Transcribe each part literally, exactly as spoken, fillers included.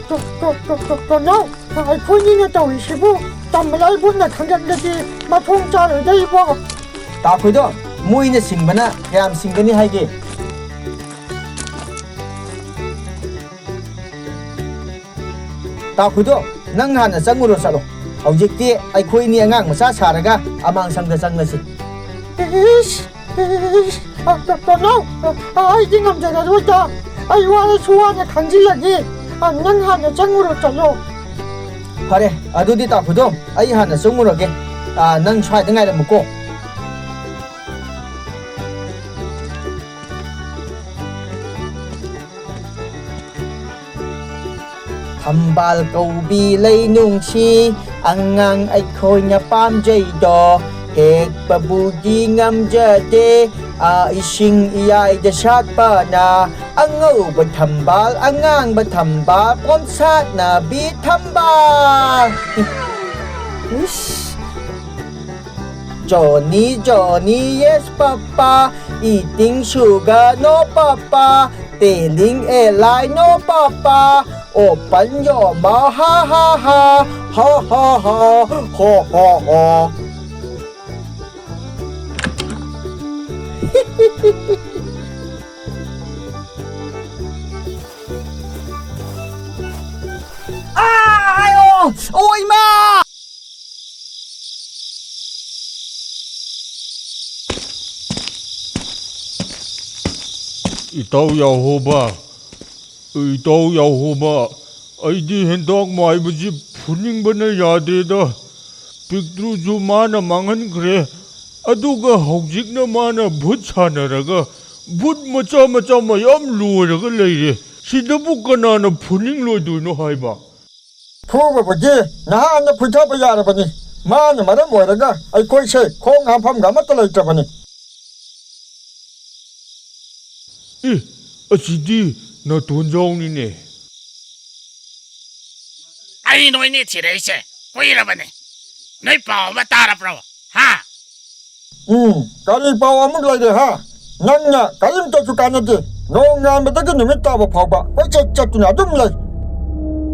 ꯇꯣ-, ꯇꯣ-, ꯇꯣ-, ꯇꯣ-, ꯇꯣꯅꯥꯎ, ꯑꯩꯈꯣꯏꯅꯤꯅ ꯇꯧꯔꯤꯁꯤꯕꯨ ꯇꯝꯕꯂꯥꯏ ꯚꯨꯠꯅ ꯈꯪꯒꯠꯂꯗꯤ ꯃꯊꯣꯡ ꯆꯥꯔꯣꯏꯗ ꯏꯕꯣ꯫ ꯇꯥꯈꯣꯏꯗꯣ, ꯃꯣꯏꯅ ꯁꯤꯡꯕꯅ ꯀꯌꯥꯝ ꯁꯤꯡꯒꯅꯤ ꯍꯥꯏꯒꯦ? ꯇꯥꯈꯣꯏꯗꯣ, ꯅꯪ ꯍꯥꯟꯅ ꯆꯪꯉꯨꯔꯣ ꯆꯠꯂꯣ꯫ ꯍꯧꯖꯤꯛꯇꯤ ꯑꯩꯈꯣꯏꯅꯤ ꯑꯉꯥꯡ ꯃꯆꯥ ꯁꯥꯔꯒ ꯑꯃꯥꯡꯁꯪꯗ ꯆꯪꯂꯁꯤ꯫ ꯏꯁ, ꯏꯁ, ꯑ, ꯇ-, ꯇꯣꯅꯥꯎ, ꯑ, ꯑꯩꯗꯤ ꯉꯝꯖꯔꯔꯣꯏꯗ꯫ ꯑꯩ ꯋꯥꯔꯁꯨ ꯋꯥꯅ ꯈꯥꯡꯖꯤꯜꯂꯒꯦ꯫ ꯑ, ꯅꯪ ꯍꯥꯟꯅ ꯆꯪꯉꯨꯔꯣ ꯆꯠꯂꯣ꯫ ꯐꯔꯦ, ꯑꯗꯨꯗꯤ ꯇꯥꯈꯣꯏꯗꯣ, ꯑꯩ ꯍꯥꯟꯅ ꯆꯪꯉꯨꯔꯒꯦ꯫ ꯑ, ꯅꯪ ꯁ꯭ꯋꯥꯏꯗ ꯉꯥꯏꯔꯝꯃꯨꯀꯣ꯫ ꯊꯝꯕꯥꯜ ꯀꯧꯕꯤ ꯂꯩ ꯅꯨꯡꯁꯤ, ꯑꯉꯥꯡ ꯑꯩꯈꯣꯏꯅ ꯄꯥꯝꯖꯩꯗꯣ, ꯍꯦꯛꯄꯕꯨꯗꯤ ꯉꯝꯖꯗꯦ, ꯑ, ꯏꯁꯤꯡ ꯏꯌꯥꯏꯗ ꯁꯥꯠꯄꯅ꯫ ꯑꯉꯧꯕ ꯊꯝꯕꯥꯜ, ꯑꯉꯥꯡꯕ ꯊꯝꯕꯥꯜ, ꯄꯣꯝꯁꯥꯠꯅꯕꯤ ꯊꯝꯕꯥꯜ꯫ ꯏꯁ! Johnny, Johnny, yes, Papa. Eating sugar, no, Papa. Telling a lie, no, Papa. Open your mouth, ha, ha, ha. Ha, ha, ha. Ha, ha, ha. ꯑꯥ! ꯑꯥꯌꯣ! ꯑꯣ, ꯏꯃꯥ! ꯏꯇꯥꯎ ꯌꯥꯍꯣꯕ, ꯏꯇꯥꯎ ꯌꯥꯍꯣꯕ, ꯑꯩꯗꯤ ꯍꯦꯟꯇꯥꯛ ꯃꯥꯏꯕꯁꯤ ꯐꯨꯅꯤꯡꯕꯅ ꯌꯥꯗ꯭ꯔꯦꯗ꯫ ꯄꯤꯛꯇ꯭ꯔꯨꯁꯨ ꯃꯥꯅ ꯃꯥꯡꯍꯟꯈ꯭ꯔꯦ꯫ ꯑꯗꯨꯒ ꯍꯧꯖꯤꯛꯅ ꯃꯥꯅ ꯚꯨꯠ ꯁꯥꯟꯅꯔꯒ ꯚꯨꯠ ꯃꯆꯥ ꯃꯆꯥ ꯃꯌꯥꯝ ꯂꯣꯏꯔꯒ ꯂꯩꯔꯦ꯫ ꯁꯤꯗꯕꯨ ꯀꯅꯥꯅ ꯐꯨꯅꯤꯡꯂꯣꯏꯗꯣꯏꯅꯣ ꯍꯥꯏꯕ? ꯐꯨꯕꯕꯨꯗꯤ ꯅꯍꯥꯟꯅ ꯐꯨꯊꯕ ꯌꯥꯔꯕꯅꯤ꯫ ꯃꯥꯅ ꯃꯔꯝ ꯑꯣꯏꯔꯒ ꯑꯩꯈꯣꯏꯁꯦ ꯈꯣꯡ ꯍꯥꯝꯐꯝꯒ ꯑꯃꯠꯇ ꯂꯩꯇ꯭ꯔꯕꯅꯤ꯫ ꯑꯦ, ꯑꯁꯤꯗꯤ ꯅꯥꯇꯣꯟꯖꯥꯎꯅꯤꯅꯦ꯫ ꯑꯩ ꯅꯣꯏꯅꯤ ꯊꯤꯔꯛꯏꯁꯦ ꯀꯨꯏꯔꯕꯅꯤ꯫ ꯅꯣꯏ ꯄꯥꯎ ꯑꯃ ꯇꯥꯔꯕ꯭ꯔꯣ? ꯍꯥ? ꯎꯝ, ꯀꯔꯤ ꯄꯥꯎ ꯑꯃꯨꯛ ꯂꯩꯔꯦ, ꯍꯥ? ꯅꯪꯅ ꯀꯔꯤꯝꯇꯁꯨ ꯀꯥꯟꯅꯗꯦ꯫ ꯅꯣꯡꯉꯥꯟꯕꯗꯒꯤ ꯅꯨꯃꯤꯠ ꯇꯥꯕ ꯐꯥꯎꯕ ꯀꯣꯏꯆꯠ ꯆꯠꯇꯨꯅ ꯑꯗꯨꯝ ꯂꯩ꯫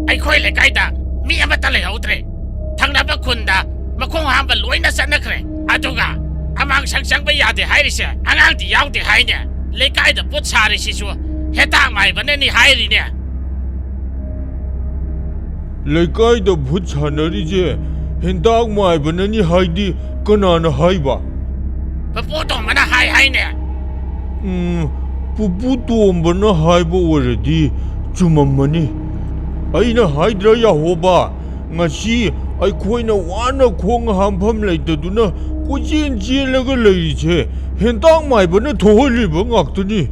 ꯑꯩꯈꯣꯏ ꯂꯩꯀꯥꯏꯗ ꯃꯤ ꯑꯃꯠꯇ ꯂꯩꯍꯧꯗ꯭ꯔꯦ꯫ ꯊꯪꯅꯕ ꯈꯨꯟꯗ ꯃꯈꯣꯡ ꯍꯥꯝꯕ ꯂꯣꯏꯅ ꯆꯠꯅꯈ꯭ꯔꯦ꯫ ꯑꯗꯨꯒ ꯑꯃꯥꯡꯁꯪ ꯆꯪꯕ ꯌꯥꯗꯦ ꯍꯥꯏꯔꯤꯁꯦ ꯑꯉꯥꯡꯗꯤ ꯌꯥꯎꯗꯦ ꯍꯥꯏꯅꯦ꯫ ꯂꯩꯀꯥꯏꯗ ꯄꯣꯠ ꯁꯥꯔꯤꯁꯤꯁꯨ ꯍꯦꯇꯥꯛ ꯃꯥꯏꯕꯅꯅꯤ ꯍꯥꯏꯔꯤꯅꯦ꯫ ꯂꯩꯀꯥꯏꯗ ꯚꯨꯠ ꯁꯥꯟꯅꯔꯤꯁꯦ ꯍꯦꯟꯇꯥꯛ ꯃꯥꯏꯕꯅꯅꯤ ꯍꯥꯏꯗꯤ ꯀꯅꯥꯅ ꯍꯥꯏꯕ? ꯄꯨꯄꯨ ꯇꯣꯝꯕꯅ ꯍꯥꯏ ꯍꯥꯏꯅꯦ꯫ ꯎꯝ, ꯄꯨꯄꯨ ꯇꯣꯝꯕꯅ ꯍꯥꯏꯕ ꯑꯣꯏꯔꯗꯤ ꯆꯨꯝꯃꯝꯃꯅꯤ꯫ ꯑꯩꯅ ꯍꯥꯏꯗ꯭ꯔꯥ ꯌꯥꯍꯣꯕ? ꯉꯁꯤ ꯑꯩꯈꯣꯏꯅ ꯋꯥꯅ ꯈꯣꯡ ꯍꯥꯝꯐꯝ ꯂꯩꯇꯗꯨꯅ ꯀꯣꯏꯆꯦꯟ ꯆꯦꯜꯂꯒ ꯂꯩꯔꯤꯁꯦ ꯍꯦꯟꯇꯥꯛ ꯃꯥꯏꯕꯅ ꯊꯣꯛꯍꯜꯂꯤꯕ ꯉꯥꯛꯇꯅꯤ꯫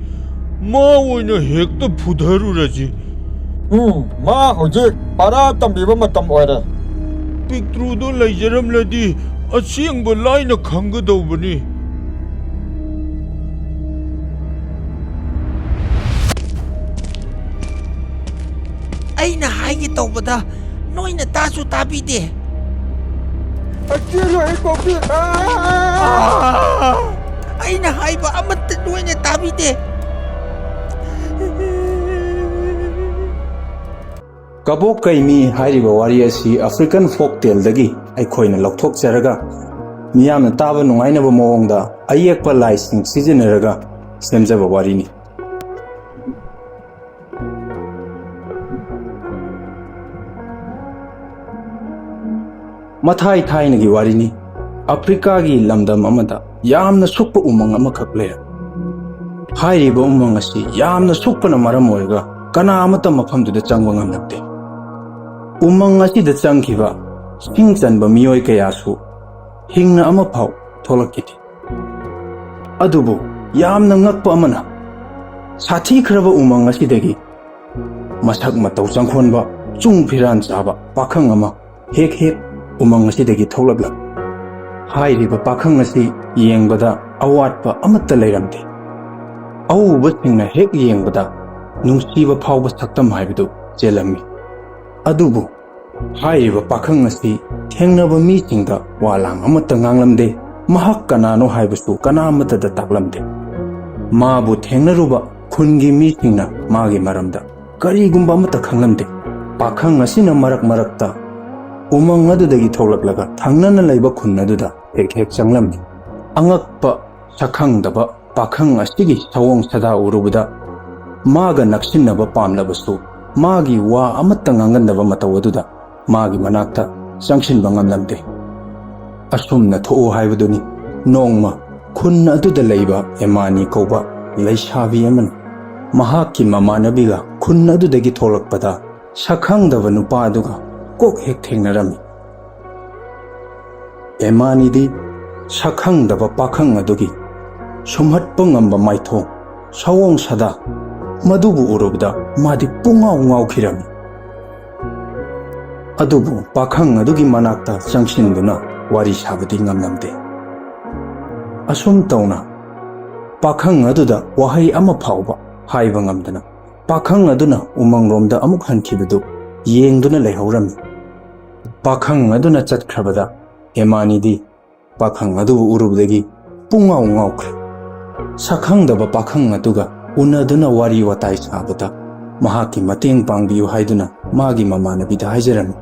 ꯃꯥ ꯑꯣꯏꯅ ꯍꯦꯛꯇ ꯐꯨꯊꯔꯨꯔꯁꯤ꯫ ꯎꯝ, ꯃꯥ ꯍꯧꯖꯤꯛ ꯄꯔꯥ ꯇꯝꯕꯤꯕ ꯃꯇꯝ ꯑꯣꯏꯔꯦ꯫ ꯄꯤꯛꯇ꯭ꯔꯨꯗꯣ ꯂꯩꯖꯔꯝꯂꯗꯤ ꯑꯁꯦꯡꯕ ꯂꯥꯏꯅ ꯈꯪꯒꯗꯧꯕꯅꯤ꯫ ꯑꯩꯅ ꯍꯥꯏꯒꯦ ꯇꯧꯕꯗ ꯅꯣꯏꯅ ꯇꯥꯁꯨ ꯇꯥꯕꯤꯗꯦ꯫ ꯆꯦꯜꯂꯨ, ꯑꯩ ꯄꯣꯛꯄꯤ꯫ ꯑꯥ! ꯑꯩꯅ ꯍꯥꯏꯕ ꯑꯃꯠꯇ ꯅꯣꯏꯅ ꯇꯥꯕꯤꯗꯦ꯫ ꯀꯕꯣꯛ ꯀꯩꯃꯤ ꯍꯥꯏꯔꯤꯕ ꯋꯥꯔꯤ ꯑꯁꯤ ꯑꯐ꯭ꯔꯤꯀꯥꯟ ꯐꯣꯛ ꯇꯦꯜꯗꯒꯤ ꯑꯩꯈꯣꯏꯅ ꯂꯧꯊꯣꯛꯆꯔꯒ ꯃꯤꯌꯥꯝꯅ ꯇꯥꯕ ꯅꯨꯡꯉꯥꯏꯅꯕ ꯃꯑꯣꯡꯗ ꯑꯌꯦꯛꯄ ꯂꯥꯏꯁꯤꯡ ꯁꯤꯖꯤꯟꯅꯔꯒ ꯁꯦꯝꯖꯕ ꯋꯥꯔꯤꯅꯤ꯫ ꯃꯊꯥꯏ ꯊꯥꯏꯅꯒꯤ ꯋꯥꯔꯤꯅꯤ꯫ ꯑꯐ꯭ꯔꯤꯀꯥꯒꯤ ꯂꯝꯗꯝ ꯑꯃꯗ ꯌꯥꯝꯅ ꯁꯨꯛꯄ ꯎꯃꯪ ꯑꯃꯈꯛ ꯂꯩꯔꯝꯃꯤ꯫ ꯍꯥꯏꯔꯤꯕ ꯎꯃꯪ ꯑꯁꯤ ꯌꯥꯝꯅ ꯁꯨꯛꯄꯅ ꯃꯔꯝ ꯑꯣꯏꯔꯒ ꯀꯅꯥ ꯑꯃꯠꯇ ꯃꯐꯝꯗꯨꯗ ꯆꯪꯕ ꯉꯝꯂꯛꯇꯦ꯫ ꯎꯃꯪ ꯑꯁꯤꯗ ꯆꯪꯈꯤꯕ ꯁꯤꯡ ꯆꯟꯕ ꯃꯤꯑꯣꯏ ꯀꯌꯥꯁꯨ ꯍꯤꯡꯅ ꯑꯃꯐꯥꯎ ꯊꯣꯛꯂꯛꯈꯤꯗꯦ꯫ ꯑꯗꯨꯕꯨ ꯌꯥꯝꯅ ꯉꯛꯄ ꯑꯃꯅ, ꯁꯥꯊꯤꯈ꯭ꯔꯕ ꯎꯃꯪ ꯑꯁꯤꯗꯒꯤ ꯃꯁꯛ ꯃꯇꯧ ꯆꯪꯈꯣꯟꯕ, ꯆꯨꯡ ꯐꯤꯔꯥꯟ ꯆꯥꯕ ꯄꯥꯈꯪ ꯑꯃ ꯍꯦꯛ ꯍꯦꯛ ꯎꯃꯪ ꯑꯁꯤꯗꯒꯤ ꯊꯣꯛꯂꯛꯂꯝꯃꯤ꯫ ꯍꯥꯏꯔꯤꯕ ꯄꯥꯈꯪ ꯑꯁꯤ ꯌꯦꯡꯕꯗ ꯑꯋꯥꯠꯄ ꯑꯃꯠꯇ ꯂꯩꯔꯝꯗꯦ꯫ ꯑꯎꯕꯁꯤꯡꯅ ꯍꯦꯛ ꯌꯦꯡꯕꯗ ꯅꯨꯡꯁꯤꯕ ꯐꯥꯎꯕ ꯁꯛꯇꯝ ꯍꯥꯏꯕꯗꯨ ꯆꯦꯜꯂꯝꯃꯤ꯫ ꯑꯗꯨꯕꯨ ꯍꯥꯏꯔꯤꯕ ꯄꯥꯈꯪ ꯑꯁꯤ ꯊꯦꯡꯅꯕ ꯃꯤꯁꯤꯡꯗ ꯋꯥ ꯂꯥꯡ ꯑꯃꯠꯇ ꯉꯥꯡꯂꯝꯗꯦ꯫ ꯃꯍꯥꯛ ꯀꯅꯥꯅꯣ ꯍꯥꯏꯕꯁꯨ ꯀꯅꯥ ꯑꯃꯠꯇꯗ ꯇꯥꯛꯂꯝꯗꯦ꯫ ꯃꯥꯕꯨ ꯊꯦꯡꯅꯔꯨꯕ ꯈꯨꯟꯒꯤ ꯃꯤꯁꯤꯡꯅ ꯃꯥꯒꯤ ꯃꯔꯝꯗ ꯀꯔꯤꯒꯨꯝꯕ ꯑꯃꯠꯇ ꯈꯪꯂꯝꯗꯦ꯫ ꯄꯥꯈꯪ ꯑꯁꯤꯅ ꯃꯔꯛ ꯃꯔꯛꯇ ꯎꯃꯪ ꯑꯗꯨꯗꯒꯤ ꯊꯣꯛꯂꯛꯂꯒ ꯊꯪꯅꯅ ꯂꯩꯕ ꯈꯨꯟ ꯑꯗꯨꯗ ꯍꯦꯛ ꯍꯦꯛ ꯆꯪꯂꯝꯃꯤ꯫ ꯑꯉꯛꯄ, ꯁꯛꯈꯪꯗꯕ ꯄꯥꯈꯪ ꯑꯁꯤꯒꯤ ꯁꯑꯣꯡ ꯁꯥꯗꯥ ꯎꯔꯨꯕꯗ ꯃꯥꯒ ꯅꯛꯁꯤꯟꯅꯕ ꯄꯥꯝꯂꯕꯁꯨ ꯃꯥꯒꯤ ꯋꯥ ꯑꯃꯠꯇ ꯉꯥꯡꯒꯟꯗꯕ ꯃꯇꯧ ꯑꯗꯨꯗ ꯃꯥꯒꯤ ꯃꯅꯥꯛꯇ ꯆꯪꯁꯤꯟꯕ ꯉꯝꯂꯝꯗꯦ꯫ ꯑꯁꯨꯝꯅ ꯊꯣꯛꯎ ꯍꯥꯏꯕꯗꯨꯅꯤ꯫ ꯅꯣꯡꯃ ꯈꯨꯟ ꯑꯗꯨꯗ ꯂꯩꯕ ꯑꯦꯃꯥꯅꯤ ꯀꯧꯕ ꯂꯩꯁꯥꯕꯤ ꯑꯃꯅ ꯃꯍꯥꯛꯀꯤ ꯃꯃꯥꯟꯅꯕꯤꯒ ꯈꯨꯟ ꯑꯗꯨꯗꯒꯤ ꯊꯣꯛꯂꯛꯄꯗ ꯁꯛꯈꯪꯗꯕ ꯅꯨꯄꯥ ꯑꯗꯨꯒ ꯀꯣꯛ ꯍꯦꯛ ꯊꯦꯡꯅꯔꯝꯃꯤ꯫ ꯑꯦꯃꯥꯅꯤꯗꯤ ꯁꯛꯈꯪꯗꯕ ꯄꯥꯈꯪ ꯑꯗꯨꯒꯤ ꯁꯨꯝꯍꯠꯄ ꯉꯝꯕ ꯃꯥꯏꯊꯣꯡ, ꯁꯑꯣꯡ ꯁꯥꯗꯥ ꯃꯗꯨꯕꯨ ꯎꯔꯨꯕꯗ ꯃꯥꯗꯤ ꯄꯨꯡꯉꯥꯎ ꯉꯥꯎꯈꯤꯔꯝꯃꯤ꯫ ꯑꯗꯨꯕꯨ ꯄꯥꯈꯪ ꯑꯗꯨꯒꯤ ꯃꯅꯥꯛꯇ ꯆꯪꯁꯤꯟꯗꯨꯅ ꯋꯥꯔꯤ ꯁꯥꯕꯗꯤ ꯉꯝꯂꯝꯗꯦ꯫ ꯑꯁꯨꯝ ꯇꯧꯅ ꯄꯥꯈꯪ ꯑꯗꯨꯗ ꯋꯥꯍꯩ ꯑꯃ ꯐꯥꯎꯕ ꯍꯥꯏꯕ ꯉꯝꯗꯅ ꯄꯥꯈꯪ ꯑꯗꯨꯅ ꯎꯃꯪꯂꯣꯝꯗ ꯑꯃꯨꯛ ꯍꯟꯈꯤꯕꯗꯨ ꯌꯦꯡꯗꯨꯅ ꯂꯩꯍꯧꯔꯝꯃꯤ꯫ ꯄꯥꯈꯪ ꯑꯗꯨꯅ ꯆꯠꯈ꯭ꯔꯕꯗ ꯑꯦꯃꯥꯅꯤꯗꯤ ꯄꯥꯈꯪ ꯑꯗꯨꯕꯨ ꯎꯔꯨꯕꯗꯒꯤ ꯄꯨꯡꯉꯥꯎ ꯉꯥꯎꯈ꯭ꯔꯦ꯫ ꯁꯛꯈꯪꯗꯕ ꯄꯥꯈꯪ ꯑꯗꯨꯒ ꯎꯅꯗꯨꯅ ꯋꯥꯔꯤ ꯋꯥꯇꯥꯏ ꯁꯥꯕꯗ ꯃꯍꯥꯛꯀꯤ ꯃꯇꯦꯡ ꯄꯥꯡꯕꯤꯌꯨ ꯍꯥꯏꯗꯨꯅ ꯃꯥꯒꯤ ꯃꯃꯥꯟꯅꯕꯤꯗ ꯍꯥꯏꯖꯔꯝꯃꯤ꯫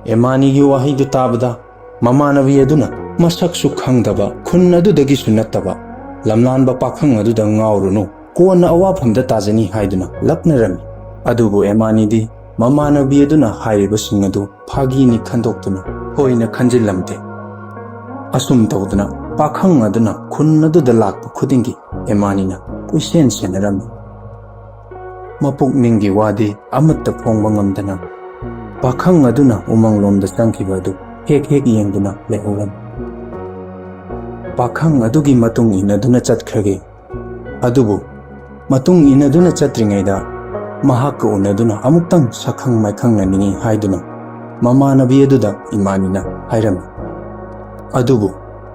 ꯑꯦꯃꯥꯅꯤꯒꯤ ꯋꯥꯍꯩꯗꯨ ꯇꯥꯕꯗ ꯃꯃꯥꯟꯅꯕꯤ ꯑꯗꯨꯅ ꯃꯁꯛꯁꯨ ꯈꯪꯗꯕ, ꯈꯨꯟ ꯑꯗꯨꯗꯒꯤꯁꯨ ꯅꯠꯇꯕ ꯂꯝꯂꯥꯟꯕ ꯄꯥꯈꯪ ꯑꯗꯨꯗ ꯉꯥꯎꯔꯨꯅꯨ, ꯀꯣꯟꯅ ꯑꯋꯥꯐꯝꯗ ꯇꯥꯖꯅꯤ ꯍꯥꯏꯗꯨꯅ ꯂꯛꯅꯔꯝꯃꯤ꯫ ꯑꯗꯨꯕꯨ ꯑꯦꯃꯥꯅꯤꯗꯤ ꯃꯃꯥꯟꯅꯕꯤ ꯑꯗꯨꯅ ꯍꯥꯏꯔꯤꯕꯁꯤꯡ ꯑꯗꯨ ꯐꯥꯒꯤꯅꯤ ꯈꯟꯗꯣꯛꯇꯨꯅ ꯊꯣꯏꯅ ꯈꯟꯖꯤꯜꯂꯝꯗꯦ꯫ ꯑꯁꯨꯝ ꯇꯧꯗꯅ ꯄꯥꯈꯪ ꯑꯗꯨꯅ ꯈꯨꯟ ꯑꯗꯨꯗ ꯂꯥꯛꯄ ꯈꯨꯗꯤꯡꯒꯤ ꯑꯦꯃꯥꯅꯤꯅ ꯀꯣꯏꯁꯦꯟ ꯁꯦꯟꯅꯔꯝꯃꯤ꯫ ꯃꯄꯨꯛꯅꯤꯡꯒꯤ ꯋꯥꯗꯤ ꯑꯃꯠꯇ ꯐꯣꯡꯕ ꯉꯝꯗꯅ ꯄꯥꯈꯪ ꯑꯗꯨꯅ ꯎꯃꯪꯂꯣꯝꯗ ꯆꯪꯈꯤꯕ ꯑꯗꯨ ꯍꯦꯛ ꯍꯦꯛ ꯌꯦꯡꯗꯨꯅ ꯂꯩꯍꯧꯔꯝꯃꯤ꯫ ꯄꯥꯈꯪ ꯑꯗꯨꯒꯤ ꯃꯇꯨꯡ ꯏꯟꯅꯗꯨꯅ ꯆꯠꯈ꯭ꯔꯒꯦ꯫ ꯑꯗꯨꯕꯨ ꯃꯇꯨꯡ ꯏꯟꯅꯗꯨꯅ ꯆꯠꯇ꯭ꯔꯤꯉꯩꯗ ꯃꯍꯥꯛꯀ ꯎꯅꯗꯨꯅ ꯑꯃꯨꯛꯇꯪ ꯁꯛꯈꯪ ꯃꯥꯏꯈꯪꯅꯅꯤꯡꯏ ꯍꯥꯏꯗꯨꯅ ꯃꯃꯥꯟꯅꯕꯤ ꯑꯗꯨꯗ ꯏꯃꯥꯅꯤꯅ ꯍꯥꯏꯔꯝꯃꯤ꯫ ꯑꯗꯨꯕꯨ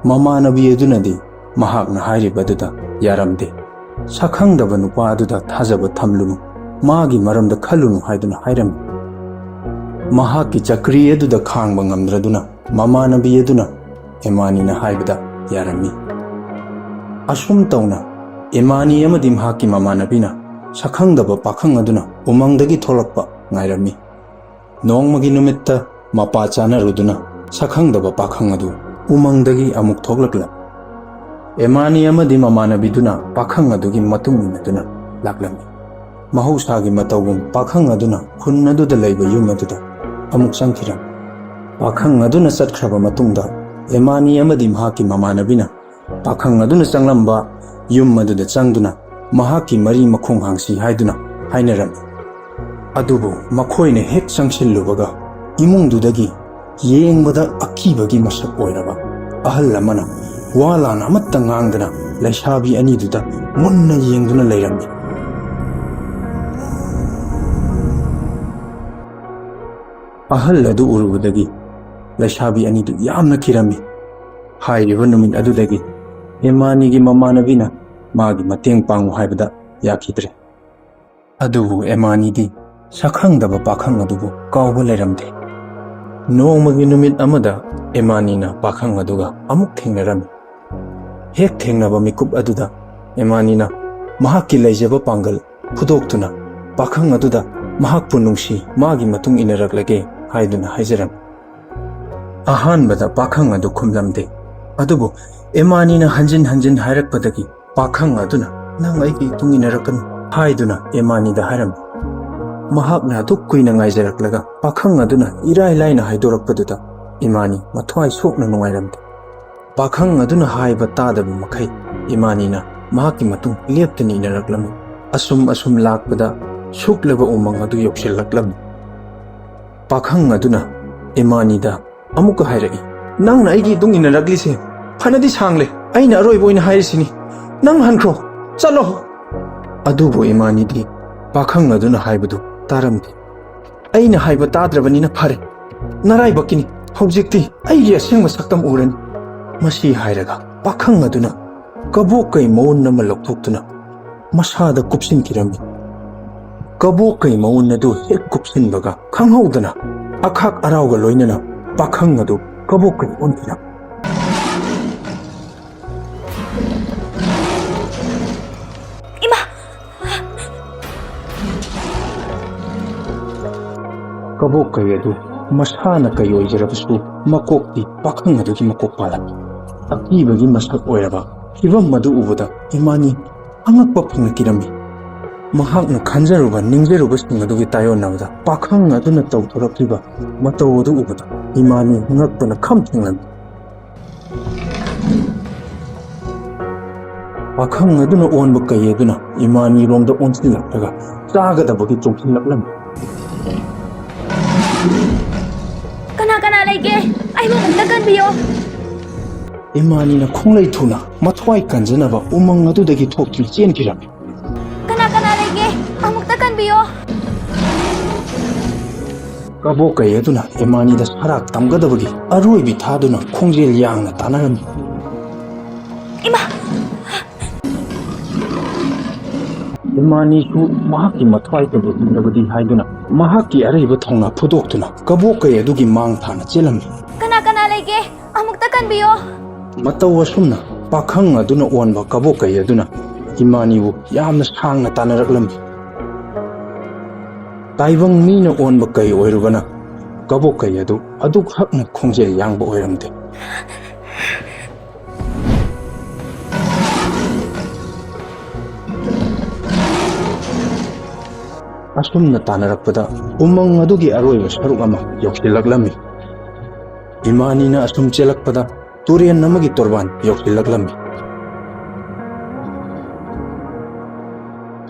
ꯃꯃꯥꯟꯅꯕꯤ ꯑꯗꯨꯅꯗꯤ ꯃꯍꯥꯛꯅ ꯍꯥꯏꯔꯤꯕꯗꯨꯗ ꯌꯥꯔꯝꯗꯦ꯫ ꯁꯛꯈꯪꯗꯕ ꯅꯨꯄꯥ ꯑꯗꯨꯗ ꯊꯥꯖꯕ ꯊꯝꯂꯨꯅꯨ, ꯃꯥꯒꯤ ꯃꯔꯝꯗ ꯈꯜꯂꯨꯅꯨ ꯍꯥꯏꯗꯨꯅ ꯍꯥꯏꯔꯝꯃꯤ꯫ ꯃꯍꯥꯛꯀꯤ ꯆꯀ꯭ꯔꯤ ꯑꯗꯨꯗ ꯈꯥꯡꯕ ꯉꯝꯗ꯭ꯔꯗꯨꯅ ꯃꯃꯥꯟꯅꯕꯤ ꯑꯗꯨꯅ ꯏꯃꯥꯅꯤꯅ ꯍꯥꯏꯕꯗ ꯌꯥꯔꯝꯃꯤ꯫ ꯑꯁꯨꯝ ꯇꯧꯅ ꯏꯃꯥꯅꯤ ꯑꯃꯗꯤ ꯃꯍꯥꯛꯀꯤ ꯃꯃꯥꯟꯅꯕꯤꯅ ꯁꯛꯈꯪꯗꯕ ꯄꯥꯈꯪ ꯑꯗꯨꯅ ꯎꯃꯪꯗꯒꯤ ꯊꯣꯛꯂꯛꯄ ꯉꯥꯏꯔꯝꯃꯤ꯫ ꯅꯣꯡꯃꯒꯤ ꯅꯨꯃꯤꯠꯇ ꯃꯄꯥ ꯆꯥꯅꯔꯨꯗꯨꯅ ꯁꯛꯈꯪꯗꯕ ꯄꯥꯈꯪ ꯑꯗꯨ ꯎꯃꯪꯗꯒꯤ ꯑꯃꯨꯛ ꯊꯣꯛꯂꯛꯂꯝꯃꯤ꯫ ꯑꯦꯃꯥꯅꯤ ꯑꯃꯗꯤ ꯃꯃꯥꯟꯅꯕꯤꯗꯨꯅ ꯄꯥꯈꯪ ꯑꯗꯨꯒꯤ ꯃꯇꯨꯡ ꯏꯟꯅꯗꯨꯅ ꯂꯥꯛꯂꯝꯃꯤ꯫ ꯃꯍꯧꯁꯥꯒꯤ ꯃꯇꯧꯒꯨꯝ ꯄꯥꯈꯪ ꯑꯗꯨꯅ ꯈꯨꯟ ꯑꯗꯨꯗ ꯂꯩꯕ ꯌꯨꯝ ꯑꯗꯨꯗ ꯑꯃꯨꯛ ꯆꯪꯈꯤꯔꯝꯃꯤ꯫ ꯄꯥꯈꯪ ꯑꯗꯨꯅ ꯆꯠꯈ꯭ꯔꯕ ꯃꯇꯨꯡꯗ ꯑꯦꯃꯥꯅꯤ ꯑꯃꯗꯤ ꯃꯍꯥꯛꯀꯤ ꯃꯃꯥꯟꯅꯕꯤꯅ ꯄꯥꯈꯪ ꯑꯗꯨꯅ ꯆꯪꯂꯝꯕ ꯌꯨꯝ ꯑꯗꯨꯗ ꯆꯪꯗꯨꯅ ꯃꯍꯥꯛꯀꯤ ꯃꯔꯤ ꯃꯈꯣꯡ ꯍꯥꯡꯁꯤ ꯍꯥꯏꯗꯨꯅ ꯍꯥꯏꯅꯔꯝꯃꯤ꯫ ꯑꯗꯨꯕꯨ ꯃꯈꯣꯏꯅ ꯍꯦꯛ ꯆꯪꯁꯤꯜꯂꯨꯕꯒ ꯏꯃꯨꯡꯗꯨꯗꯒꯤ ꯌꯦꯡꯕꯗ ꯑꯀꯤꯕꯒꯤ ꯃꯁꯛ ꯑꯣꯏꯔꯕ ꯑꯍꯜ ꯑꯃꯅ ꯋꯥ ꯂꯥꯟ ꯑꯃꯠꯇ ꯉꯥꯡꯗꯅ ꯂꯩꯁꯥꯕꯤ ꯑꯅꯤꯗꯨꯗ ꯃꯨꯟꯅ ꯌꯦꯡꯗꯨꯅ ꯂꯩꯔꯝꯃꯤ꯫ ꯑꯍꯜ ꯑꯗꯨ ꯎꯔꯨꯕꯗꯒꯤ ꯂꯩꯁꯥꯕꯤ ꯑꯅꯤꯗꯨ ꯌꯥꯝꯅ ꯀꯤꯔꯝꯃꯤ꯫ ꯍꯥꯏꯔꯤꯕ ꯅꯨꯃꯤꯠ ꯑꯗꯨꯗꯒꯤ ꯑꯦꯃꯥꯅꯤꯒꯤ ꯃꯃꯥꯟꯅꯕꯤꯅ ꯃꯥꯒꯤ ꯃꯇꯦꯡ ꯄꯥꯡꯉꯨ ꯍꯥꯏꯕꯗ ꯌꯥꯈꯤꯗ꯭ꯔꯦ꯫ ꯑꯗꯨꯕꯨ ꯑꯦꯃꯥꯅꯤꯗꯤ ꯁꯛꯈꯪꯗꯕ ꯄꯥꯈꯪ ꯑꯗꯨꯕꯨ ꯀꯥꯎꯕ ꯂꯩꯔꯝꯗꯦ꯫ ꯅꯣꯡꯃꯒꯤ ꯅꯨꯃꯤꯠ ꯑꯃꯗ ꯑꯦꯃꯥꯅꯤꯅ ꯄꯥꯈꯪ ꯑꯗꯨꯒ ꯑꯃꯨꯛ ꯊꯦꯡꯅꯔꯝꯃꯤ꯫ ꯍꯦꯛ ꯊꯦꯡꯅꯕ ꯃꯤꯀꯨꯞ ꯑꯗꯨꯗ ꯑꯦꯃꯥꯅꯤꯅ ꯃꯍꯥꯛꯀꯤ ꯂꯩꯖꯕ ꯄꯥꯡꯒꯜ ꯐꯨꯗꯣꯛꯇꯨꯅ ꯄꯥꯈꯪ ꯑꯗꯨꯗ ꯃꯍꯥꯛꯄꯨ ꯅꯨꯡꯁꯤ, ꯃꯥꯒꯤ ꯃꯇꯨꯡ ꯏꯟꯅꯔꯛꯂꯒꯦ ꯍꯥꯏꯗꯨꯅ ꯍꯥꯏꯖꯔꯝꯃꯤ꯫ ꯑꯍꯥꯟꯕꯗ ꯄꯥꯈꯪ ꯑꯗꯨ ꯈꯨꯝꯂꯝꯗꯦ꯫ ꯑꯗꯨꯕꯨ ꯑꯦꯃꯥꯅꯤꯅ ꯍꯟꯖꯤꯟ ꯍꯟꯖꯤꯟ ꯍꯥꯏꯔꯛꯄꯗꯒꯤ ꯄꯥꯈꯪ ꯑꯗꯨꯅ "ꯅꯪ ꯑꯩꯒꯤ ꯏꯇꯨꯡ ꯏꯟꯅꯔꯛꯀꯅꯨ" ꯍꯥꯏꯗꯨꯅ ꯑꯦꯃꯥꯅꯤꯗ ꯍꯥꯏꯔꯝꯃꯤ꯫ ꯃꯍꯥꯛꯅ ꯑꯗꯨꯛ ꯀꯨꯏꯅ ꯉꯥꯏꯖꯔꯛꯂꯒ ꯄꯥꯈꯪ ꯑꯗꯨꯅ ꯏꯔꯥꯏ ꯂꯥꯏꯅ ꯍꯥꯏꯗꯣꯔꯛꯄꯗꯨꯗ ꯏꯃꯥꯅꯤ ꯃꯊ꯭ꯋꯥꯏ ꯁꯣꯛꯅ ꯅꯨꯡꯉꯥꯏꯔꯝꯗꯦ꯫ ꯄꯥꯈꯪ ꯑꯗꯨꯅ ꯍꯥꯏꯕ ꯇꯥꯗꯕ ꯃꯈꯩ ꯏꯃꯥꯅꯤꯅ ꯃꯍꯥꯛꯀꯤ ꯃꯇꯨꯡ ꯂꯦꯞꯇꯅ ꯏꯟꯅꯔꯛꯂꯝꯃꯤ꯫ ꯑꯁꯨꯝ ꯑꯁꯨꯝ ꯂꯥꯛꯄꯗ ꯁꯨꯛꯂꯕ ꯎꯃꯪ ꯑꯗꯨ ꯌꯧꯁꯤꯜꯂꯛꯂꯝꯃꯤ꯫ ꯄꯥꯈꯪ ꯑꯗꯨꯅ ꯏꯃꯥꯅꯤꯗ ꯑꯃꯨꯛꯀ ꯍꯥꯏꯔꯛꯏ, "ꯅꯪꯅ ꯑꯩꯒꯤ ꯏꯇꯨꯡ ꯏꯟꯅꯔꯛꯂꯤꯁꯦ ꯐꯅꯗꯤ ꯁꯥꯡꯂꯦ꯫ ꯑꯩꯅ ꯑꯔꯣꯏꯕ ꯑꯣꯏꯅ ꯍꯥꯏꯔꯤꯁꯤꯅꯤ꯫ ꯅꯪ ꯍꯟꯈ꯭ꯔꯣ, ꯆꯠꯂꯣ!" ꯑꯗꯨꯕꯨ ꯏꯃꯥꯅꯤꯗꯤ ꯄꯥꯈꯪ ꯑꯗꯨꯅ ꯍꯥꯏꯕꯗꯨ ꯇꯥꯔꯝꯗꯦ꯫ "ꯑꯩꯅ ꯍꯥꯏꯕ ꯇꯥꯗ꯭ꯔꯕꯅꯤꯅ ꯐꯔꯦ꯫ ꯅꯔꯥꯏꯕꯛꯀꯤꯅꯤ꯫ ꯍꯧꯖꯤꯛꯇꯤ ꯑꯩꯒꯤ ꯑꯁꯦꯡꯕ ꯁꯛꯇꯝ ꯎꯔꯅꯤ꯫" ꯃꯁꯤ ꯍꯥꯏꯔꯒ ꯄꯥꯈꯪ ꯑꯗꯨꯅ ꯀꯕꯣꯛ ꯀꯩ ꯃꯎꯟ ꯑꯃ ꯂꯧꯊꯣꯛꯇꯨꯅ ꯃꯁꯥꯗ ꯀꯨꯞꯁꯤꯟꯈꯤꯔꯝꯃꯤ꯫ ꯀꯕꯣꯛ ꯀꯩ ꯃꯎꯟ ꯑꯗꯨ ꯍꯦꯛ ꯀꯨꯞꯁꯤꯟꯕꯒ ꯈꯪꯍꯧꯗꯅ ꯑꯈꯥꯛ ꯑꯔꯥꯎꯒ ꯂꯣꯏꯅꯅ ꯄꯥꯈꯪ ꯑꯗꯨ ꯀꯕꯣꯛ ꯀꯩ ꯑꯣꯟꯈꯤꯔꯝꯃꯤ꯫ ꯏꯃꯥ! ꯀꯕꯣꯛ ꯀꯩ ꯑꯗꯨ ꯃꯁꯥꯅ ꯀꯩ ꯑꯣꯏꯖꯔꯕꯁꯨ, ꯃꯀꯣꯛꯇꯤ ꯄꯥꯈꯪ ꯑꯗꯨꯒꯤ ꯃꯀꯣꯛ ꯄꯥꯜꯂꯝꯃꯤ꯫ ꯑꯀꯤꯕꯒꯤ ꯃꯁꯛ ꯑꯣꯏꯔꯕ ꯐꯤꯚꯝ ꯑꯗꯨ ꯎꯕꯗ ꯏꯃꯥꯅꯤ ꯑꯉꯛꯄ ꯐꯪꯅ ꯀꯤꯔꯝꯃꯤ꯫ ꯃꯍꯥꯛꯅ ꯈꯟꯖꯔꯨꯕ ꯅꯤꯡꯖꯔꯨꯕꯁꯤꯡ ꯑꯗꯨꯒꯤ ꯇꯥꯏꯑꯣꯟꯅꯕꯗ ꯄꯥꯈꯪ ꯑꯗꯨꯅ ꯇꯧꯊꯣꯔꯛꯂꯤꯕ ꯃꯇꯧ ꯑꯗꯨ ꯎꯕꯗ ꯏꯃꯥꯅꯤ ꯉꯛꯄꯅ ꯈꯝ ꯊꯦꯡꯂꯝꯃꯤ꯫ ꯄꯥꯈꯪ ꯑꯗꯨꯅ ꯑꯣꯟꯕ ꯀꯩ ꯑꯗꯨꯅ ꯏꯃꯥꯅꯤꯔꯣꯝꯗ ꯑꯣꯟꯁꯤꯜꯂꯛꯂꯒ ꯆꯥꯒꯗꯕꯒꯤ ꯆꯣꯡꯁꯤꯜꯂꯛꯂꯝꯃꯤ꯫ "ꯀꯅꯥ ꯀꯅꯥ ꯂꯩꯒꯦ? ꯑꯩꯕꯨ ꯑꯃꯨꯛꯇ ꯀꯟꯕꯤꯌꯣ!" ꯏꯃꯥꯅꯤꯅ ꯈꯣꯡꯂꯩ ꯊꯨꯅ ꯃꯊ꯭ꯋꯥꯏ ꯀꯟꯖꯅꯕ ꯎꯃꯪ ꯑꯗꯨꯗꯒꯤ ꯊꯣꯛꯇꯨꯅ ꯆꯦꯟꯈꯤꯔꯝꯃꯤ꯫ "ꯀꯅꯥ ꯀꯅꯥ ꯂꯩꯒꯦ? ꯑꯃꯨꯛꯇ ꯀꯟꯕꯤꯌꯣ!" ꯀꯕꯣꯛ ꯀꯩ ꯑꯗꯨꯅ ꯏꯃꯥꯅꯤꯗ ꯁꯔꯥꯛ ꯇꯝꯒꯗꯕꯒꯤ ꯑꯔꯣꯏꯕꯤ ꯊꯥꯗꯨꯅ ꯈꯣꯡꯖꯦꯜ ꯌꯥꯡꯅ ꯇꯥꯟꯅꯔꯝꯃꯤ꯫ ꯏꯃꯥ! ꯏꯃꯥꯅꯤꯁꯨ ꯃꯍꯥꯛꯀꯤ ꯃꯊ꯭ꯋꯥꯏ ꯇꯧꯕ ꯍꯤꯡꯂꯕꯗꯤ ꯍꯥꯏꯗꯨꯅ ꯃꯍꯥꯛꯀꯤ ꯑꯔꯩꯕ ꯊꯧꯅꯥ ꯐꯨꯗꯣꯛꯇꯨꯅ ꯀꯕꯣꯛ ꯀꯩ ꯑꯗꯨꯒꯤ ꯃꯥꯡ ꯊꯥꯅ ꯆꯦꯜꯂꯝꯃꯤ꯫ "ꯀꯅꯥ ꯀꯅꯥ ꯂꯩꯒꯦ? ꯑꯃꯨꯛꯇ ꯀꯟꯕꯤꯌꯣ!" ꯃꯇꯧ ꯑꯁꯨꯝꯅ ꯄꯥꯈꯪ ꯑꯗꯨꯅ ꯑꯣꯟꯕ ꯀꯕꯣꯛ ꯀꯩ ꯑꯗꯨꯅ ꯏꯃꯥꯅꯤꯕꯨ ꯌꯥꯝꯅ ꯁꯥꯡꯅ ꯇꯥꯟꯅꯔꯛꯂꯝꯃꯤ꯫ ꯇꯥꯏꯕꯪ ꯃꯤꯅ ꯑꯣꯟꯕ ꯀꯩ ꯑꯣꯏꯔꯨꯕꯅ ꯀꯕꯣꯛ ꯀꯩ ꯑꯗꯨ ꯑꯗꯨꯛ ꯍꯛꯅ ꯈꯣꯡꯖꯦꯜ ꯌꯥꯡꯕ ꯑꯣꯏꯔꯝꯗꯦ꯫ ꯑꯁꯨꯝꯅ ꯇꯥꯟꯅꯔꯛꯄꯗ ꯎꯃꯪ ꯑꯗꯨꯒꯤ ꯑꯔꯣꯏꯕ ꯁꯔꯨꯛ ꯑꯃ ꯌꯧꯁꯤꯜꯂꯛꯂꯝꯃꯤ꯫ ꯏꯃꯥꯅꯤꯅ ꯑꯁꯨꯝ ꯆꯦꯜꯂꯛꯄꯗ ꯇꯨꯔꯦꯟ ꯑꯃꯒꯤ ꯇꯣꯔꯕꯥꯟ ꯌꯧꯁꯤꯜꯂꯛꯂꯝꯃꯤ꯫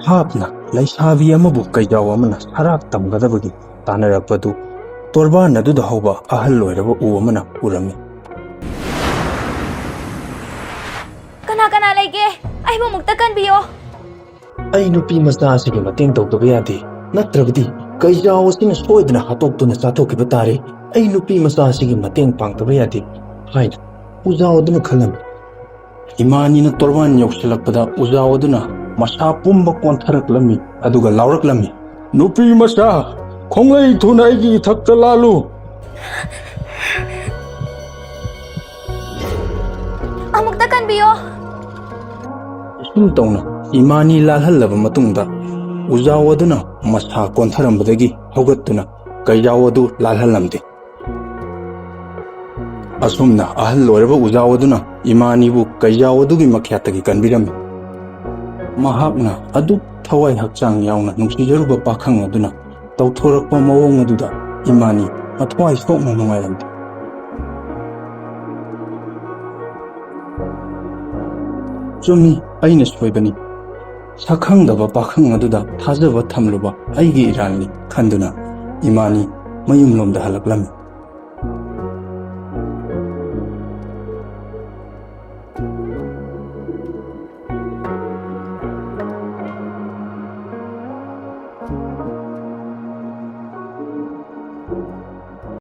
ꯊꯥꯞꯅ ꯂꯩꯁꯥꯕꯤ ꯑꯃꯕꯨ ꯀꯩꯖꯥꯎ ꯑꯃꯅ ꯁꯔꯥꯛ ꯇꯝꯒꯗꯕꯒꯤ ꯇꯥꯟꯅꯔꯛꯄꯗꯨ ꯇꯣꯔꯕꯥꯟ ꯑꯗꯨꯗ ꯍꯧꯕ ꯑꯍꯜ ꯑꯣꯏꯔꯕ ꯎ ꯑꯃꯅ ꯎꯔꯝꯃꯤ꯫ "ꯀꯅꯥ ꯀꯅꯥ ꯂꯩꯒꯦ? ꯑꯩꯕꯨ ꯑꯃꯨꯛꯇ ꯀꯟꯕꯤꯌꯣ!" "ꯑꯩ ꯅꯨꯄꯤ ꯃꯆꯥ ꯑꯁꯤꯒꯤ ꯃꯇꯦꯡ ꯇꯧꯗꯕ ꯌꯥꯗꯦ, ꯅꯠꯇ꯭ꯔꯕꯗꯤ ꯀꯩꯖꯥꯎ ꯑꯁꯤꯅ ꯁꯣꯏꯗꯅ ꯍꯥꯠꯇꯣꯛꯇꯨꯅ ꯆꯥꯊꯣꯛꯈꯤꯕ ꯇꯥꯔꯦ꯫ ꯑꯩ ꯅꯨꯄꯤ ꯃꯆꯥ ꯑꯁꯤꯒꯤ ꯃꯇꯦꯡ ꯄꯥꯡꯗꯕ ꯌꯥꯗꯦ" ꯍꯥꯏꯅ ꯎꯖꯥꯎ ꯑꯗꯨꯅ ꯈꯜꯂꯝꯃꯤ꯫ ꯏꯃꯥꯅꯤꯅ ꯇꯣꯔꯕꯥꯟ ꯌꯧꯁꯤꯜꯂꯛꯄꯗ ꯎꯖꯥꯎ ꯑꯗꯨꯅ ꯃꯁꯥ ꯄꯨꯝꯕ ꯀꯣꯟꯊꯔꯛꯂꯝꯃꯤ, ꯑꯗꯨꯒ ꯂꯥꯎꯔꯛꯂꯝꯃꯤ, "ꯅꯨꯄꯤ ꯃꯆꯥ, ꯈꯣꯡꯂꯩ ꯊꯨꯅ ꯑꯩꯒꯤ ꯏꯊꯛꯇ ꯂꯥꯜꯂꯨ!" "ꯑꯃꯨꯛꯇ ꯀꯟꯕꯤꯌꯣ!" ꯑꯁꯨꯝ ꯇꯧꯅ ꯏꯃꯥꯅꯤ ꯂꯥꯜꯍꯜꯂꯕ ꯃꯇꯨꯡꯗ ꯎꯖꯥꯎ ꯑꯗꯨꯅ ꯃꯁꯥ ꯀꯣꯟꯊꯔꯝꯕꯗꯒꯤ ꯍꯧꯒꯠꯇꯨꯅ ꯀꯩꯖꯥꯎ ꯑꯗꯨ ꯂꯥꯜꯍꯜꯂꯝꯗꯦ꯫ ꯑꯁꯨꯝꯅ ꯑꯍꯜ ꯑꯣꯏꯔꯕ ꯎꯖꯥꯎ ꯑꯗꯨꯅ ꯏꯃꯥꯅꯤꯕꯨ ꯀꯩꯖꯥꯎ ꯑꯗꯨꯒꯤ ꯃꯈ꯭ꯌꯥꯠꯇꯒꯤ ꯀꯟꯕꯤꯔꯝꯃꯤ꯫ ꯃꯍꯥꯛꯅ ꯑꯗꯨꯛ ꯊꯋꯥꯏ ꯍꯛꯆꯥꯡ ꯌꯥꯎꯅ ꯅꯨꯡꯁꯤꯖꯔꯨꯕ ꯄꯥꯈꯪ ꯑꯗꯨꯅ ꯇꯧꯊꯣꯔꯛꯄ ꯃꯑꯣꯡ ꯑꯗꯨꯗ ꯏꯃꯥꯅꯤ ꯃꯊ꯭ꯋꯥꯏ ꯁꯣꯛꯅ ꯅꯨꯡꯉꯥꯏꯔꯝꯗꯦ꯫ "ꯆꯨꯝꯃꯤ, ꯑꯩꯅ ꯁꯣꯏꯕꯅꯤ꯫ ꯁꯛꯈꯪꯗꯕ ꯄꯥꯈꯪ ꯑꯗꯨꯗ ꯊꯥꯖꯕ ꯊꯝꯂꯨꯕ ꯑꯩꯒꯤ ꯏꯔꯥꯜꯅꯤ" ꯈꯟꯗꯨꯅ ꯏꯃꯥꯅꯤ ꯃꯌꯨꯝꯂꯣꯝꯗ ꯍꯜꯂꯛꯂꯝꯃꯤ꯫